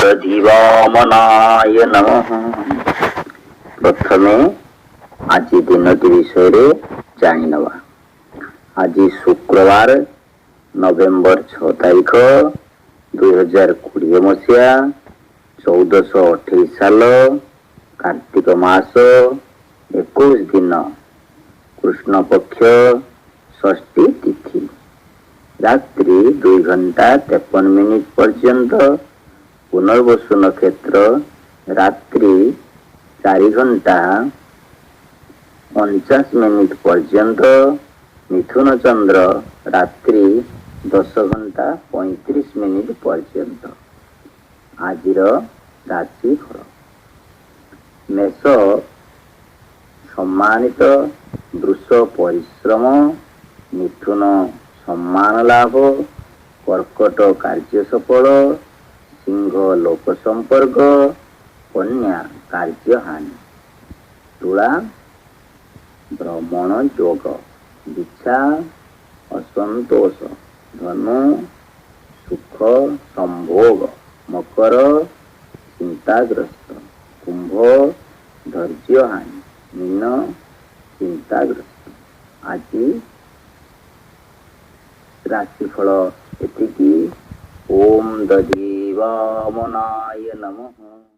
ଦଧିବାମନାୟ ନମଃ। ପ୍ରଥମେ ଆଜି ଦିନଟି ବିଷୟରେ ଜାଣିନେବା। ଆଜି ଶୁକ୍ରବାର, ନଭେମ୍ବର 6 ତାରିଖ, 2020 ମସିହା, 1428 ସାଲ, କାର୍ତ୍ତିକ ମାସ 21 ଦିନ, କୃଷ୍ଣପକ୍ଷ ଷଷ୍ଠୀ ତିଥି। ରାତ୍ରି 2 ଘଣ୍ଟା 53 ମିନିଟ୍ ପର୍ଯ୍ୟନ୍ତ ପୁନର୍ବସୁ ନକ୍ଷତ୍ର, ରାତ୍ରି 4 ଘଣ୍ଟା 49 ମିନିଟ୍ ପର୍ଯ୍ୟନ୍ତ ମିଥୁନ ଚନ୍ଦ୍ର, ରାତ୍ରି 10 ଘଣ୍ଟା 35 ମିନିଟ୍ ପର୍ଯ୍ୟନ୍ତ। ଆଜିର ରାଶିଫଳ: ମେଷ ସମ୍ମାନିତ, ବୃଷ ପରିଶ୍ରମ, ମିଥୁନ ସମ୍ମାନ ଲାଭ, କର୍କଟ କାର୍ଯ୍ୟ ସଫଳ, ସିଂହ ଲୋକ ସମ୍ପର୍କ, କନ୍ୟା କାର୍ଯ୍ୟହାନି, ତୁଳା ଭ୍ରମଣ ଯୋଗ, ବିଛା ଅସନ୍ତୋଷ, ଧନୁ ସୁଖ ସମ୍ଭୋଗ, ମକର ଚିନ୍ତାଗ୍ରସ୍ତ, କୁମ୍ଭ ଧୈର୍ଯ୍ୟହାନି, ମୀନ ଚିନ୍ତାଗ୍ରସ୍ତ। ଆଜି ରାଶିଫଳ ଏତିକି। ଓମ୍ ଦଧିବାମନାୟ ନମଃ।